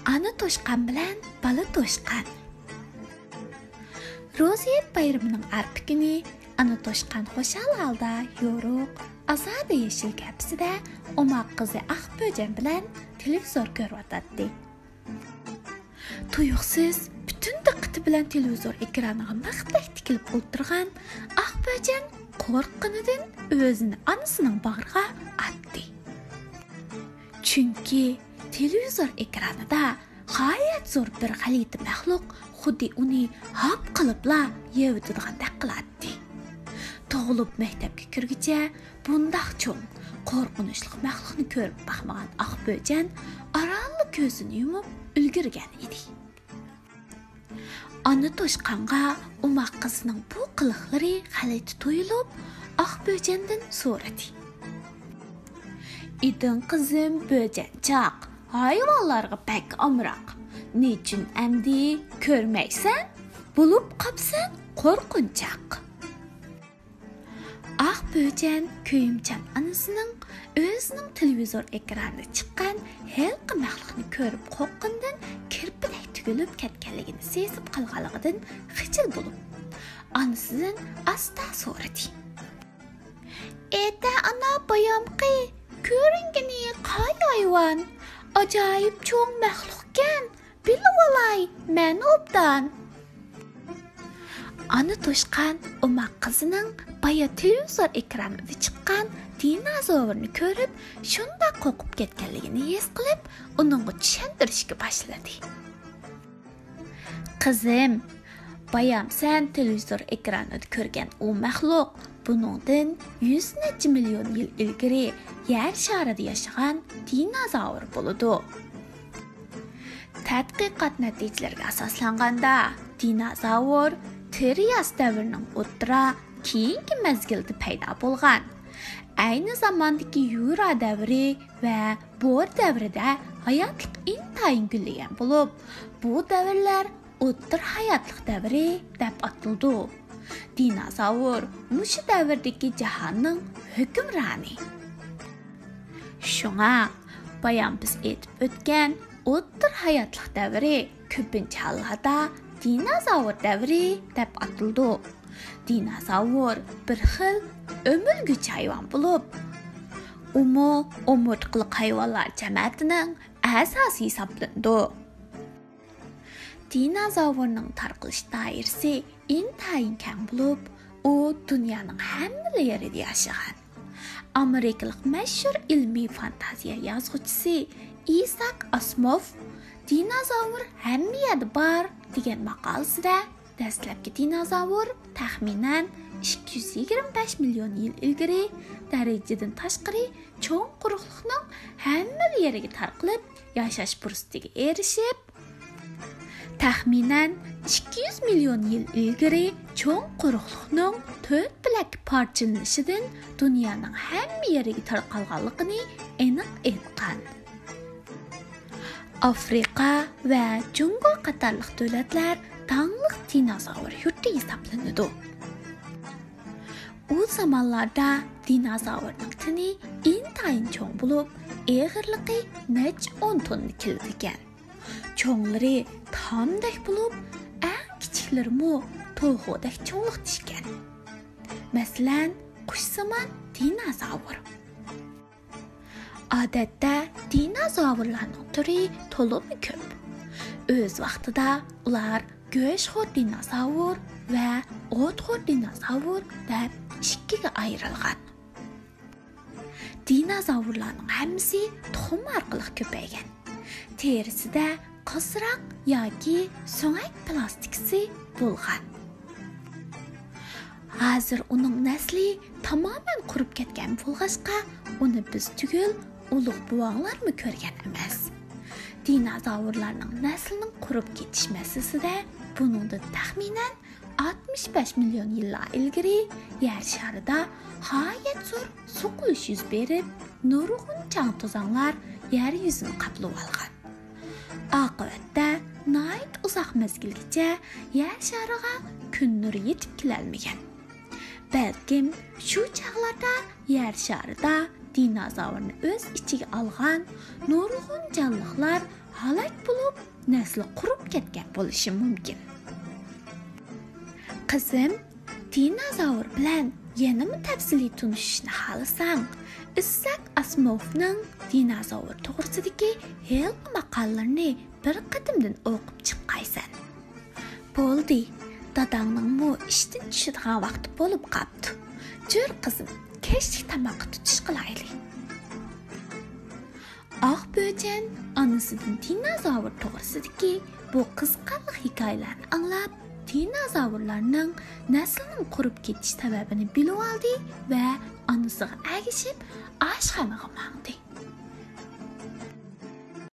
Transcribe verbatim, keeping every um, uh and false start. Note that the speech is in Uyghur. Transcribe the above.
ئانا توشقان بىلەن بالا توشقان. روزى ھېيت بايرىمىنىڭ ئارقا كۈنى ئانا توشقان خۇشال ھالدا يورۇق، ئازادە يېشىل كەپىسىدە ئوماق قىزى ئاق بۆجەن بىلەن تېلېۋىزور كۆرۈۋاتاتتى. تۇيۇقسىز پۈتۈن دىققىتى بىلەن تېلېۋىزور ئېكرانىغا مىختەك تىكىلىپ ئولتۇرغان ئاق بۆجەن قورققىنىدىن ئۆزىنى ئانىسىنىڭ باغرىغا ئاتتى. چۈنكى تېلېۋىزور ئېكرانىدا غايەت زور بىر غەلىتە مەخلۇق خۇددى ئۇنى ھاپ قىلىپلا يەۋېتىدىغاندەك قىلاتتى. تۇغۇلۇپ مەكتەپكە كىرگۈچە بۇنداق چوڭ، قورقۇنچلۇق مەخلۇقنى كۆرۈپ باقمىغان ئاق بۆجەن ئارانلا كۆزىنى يۇمۇپ ئۈلگۈرگەن ئىدى. ئانا توشقانغا ئوماق قىزنىڭ بۇ قىلىقلىرى غەلىتە تۇيۇلۇپ، ئاق بۆجەندىن سورىدى. ئىدىڭ قىزىم بۆجەنچاق، ھايۋانلارغا بەك ئامراق. نېچۈن ئەمدى كۆرمەيسەن؟ بولۇپ قاپسەن قورقۇنچاق. ئاق بۆجەن كۆيۈمچان ئانىسىنىڭ ئۆزىنىڭ تېلېۋىزور ئېكرانىدا چىققان ھېلىقى مەخلۇقنى كۆرۈپ قورققىنىدىن كىرپىدەك تۈگۈلۈپ كەتكەنلىكىنى سېزىپ قالغانلىقىدىن خىجىل بولۇپ، ئانىسىدىن ئاستا سورىدى. ئېتە ئانا بايامقى، كۆرۈنگىنى قاي ھايۋان؟ ئاجايىپ چوڭ مەخلۇقكەن، بىلىۋالاي مەن ئوبدان. ئانا توشقان ئوماق قىزىنىڭ بايا تېلېۋىزور ئېكرانىدا چىققان دىنازورنى كۆرۈپ، شۇنداق قورقۇپ كەتكەنلىكىنى ھېس قىلىپ، ئۇنىڭغا چۈشەندۈرۈشكە باشلىدى. قىزىم، بايام سەن تېلېۋىزور ئېكرانىدا كۆرگەن ئۇ مەخلۇق بۇنىڭدىن يۈز نەچچە مىليون يىل ئىلگىرى يەر شارىدا ياشىغان دىنازاۋر بولىدۇ. تەتقىقات نەتىجىلىرىگە ئاساسلانغاندا، دىنازاۋر ترىاس دەۋرىنىڭ ئوتتۇرا كېيىنكى مەزگىلدە پەيدا بولغان. ئەينى زاماندىكى يۇرا دەۋرى ۋە بور دەۋرىدە ھاياتلىق ئىنتايىن گۈللىگەن بولۇپ، بۇ دەۋرلەر ئوتتۇرا ھاياتلىق دەۋرى دەپ ئاتىلىدۇ. دىنازاۋر مۇشۇ دەۋردىكى جاھاننىڭ ھۆكۈمرانى. شۇڭا بايام بىز ئېيتىپ ئۆتكەن ئوتتۇرا ھاياتلىق دەۋرى كۆپىنچە ھاللاردا دىنازاۋر دەۋرى دەپ ئاتىلىدۇ. دىنازاۋر بىر خىل ئۆمۈلگۈچى ھايۋان بولۇپ، ئۇمۇ ئومۇرتقىلىق ھايۋانلار جەمەتىنىڭ ئەزاسى ھېسابلىنىدۇ. دىنازاۋرنىڭ تارقىلىش دائىرىسى ئىنتايىن كەڭ بولۇپ، ئۇ دۇنيانىڭ ھەممىلا يېرىدە ياشىغان. ئامېرىكىلىق مەشھۇر ئىلمىي فانتازىيە يازغۇچىسى ئىساك ئاسموف دىنازاۋر ھەممە يەردە بار دېگەن ماقالىسىدە، دەسلەپكى دىنازاۋر تەخمىنەن ئىككى يۈز يىگىرمە بەش مىليون يىل ئىلگىرى دەرىجىدىن تاشقىرى چوڭ قۇرۇقلۇقنىڭ ھەممىلا يېرىگە تارقىلىپ، ياشاش پۇرسىتىگە ئېرىشىپ، تەخمىنەن ئىككى يۈز مىليون يىل ئىلگىرى چوڭ قۇرۇقلۇقنىڭ تۆت بۆلەككە پارچىلىنىشىدىن دۇنيانىڭ ھەممە يېرىگە تارقالغانلىقىنى ئېنىق ئېيتقان. ئافرىقا ۋە جۇڭگو قاتارلىق دۆلەتلەر داڭلىق دىنازاۋر يۇرتى ھېسابلىنىدۇ. ئۇ زامانلاردا دىنازاۋرنىڭ تېنى ئىنتايىن چوڭ بولۇپ، ئېغىرلىقى نەچچە ئون توننا كېلىدىكەن. چوڭلىرى تامدەك بولۇپ، ئەڭ كىچىكلىرىمۇ توخۇدەك چوڭلۇقتا ئىكەن. مەسىلەن، قۇشسىمان دىنازاۋر. ئادەتتە دىنازاۋرلارنىڭ تۈرى تولىمۇ كۆپ. ئۆز ۋاقتىدا ئۇلار گۆشخور دىنازاۋر ۋە ئوتخور دىنازاۋر دەپ ئىككىگە ئايرىلغان. دىنازاۋرلارنىڭ ھەممىسى تۇخۇم ئارقىلىق كۆپەيگەن. تېرىسىدە قاسراق ياكى سۆڭەك پىلاستىكىسى بولغان. ھازىر ئۇنىڭ نەسلى تامامەن قۇرۇپ كەتكەن بولغاچقا، ئۇنى بىز تۈگۈل، ئۇلۇغ بوۋاڭلارمۇ كۆرگەن ئەمەس. دىنازاۋرلارنىڭ نەسلىنىڭ قۇرۇپ كېتىش مەسىلىسىدە بۇنىڭدىن تەخمىنەن ئاتمىش بەش مىليون يىللار ئىلگىرى يەر شارىدا غايەت زور سوقۇلۇش يۈز بېرىپ، نۇرغۇن چاڭ-توزانلار يەر يۈزىنى قاپلىۋالغان. ئاقىۋەتتە ناھايىتى ئۇزاق مەزگىلگىچە يەر شارىغا كۈن نۇرى يېتىپ كېلەلمىگەن. بەلكىم شۇ چاغلاردا يەر شارىدا دىنازاۋرنى ئۆز ئىچىگە ئالغان نۇرغۇن جانلىقلار ھالاك بولۇپ، نەسلى قۇرۇپ كەتكەن بولۇشى مۇمكىن. قىزىم، دىنوزاۋر بىلەن يەنىمۇ تەپسىلىي تونۇشۇشنى خالىساڭ، ئىسساك ئاسىموفنىڭ دىنوزاۋر توغرىسىدىكى ھېلىقى ماقالىلىرىنى بىر قېتىمدىن ئوقۇپ چىققايسەن. بولدى، داداڭنىڭمۇ ئىشتىن چۈشىدىغان ۋاقتى بولۇپ قاپتۇ. جۈر قىزىم، كەچلىك تاماققا تۇتۇش قىلايلى. ئاق بۆجەن ئانىسىدىن دىنوزاۋر توغرىسىدىكى بۇ قىزىقارلىق ھېكايىلەرنى ئاڭلاپ، دىنوزاۋرلارنىڭ نەسلىنىڭ قۇرۇپ كېتىش سەۋەبىنى بىلىۋالدى ۋە ئانىسىغا ئەگىشىپ ئاشخانىغا ماڭدى.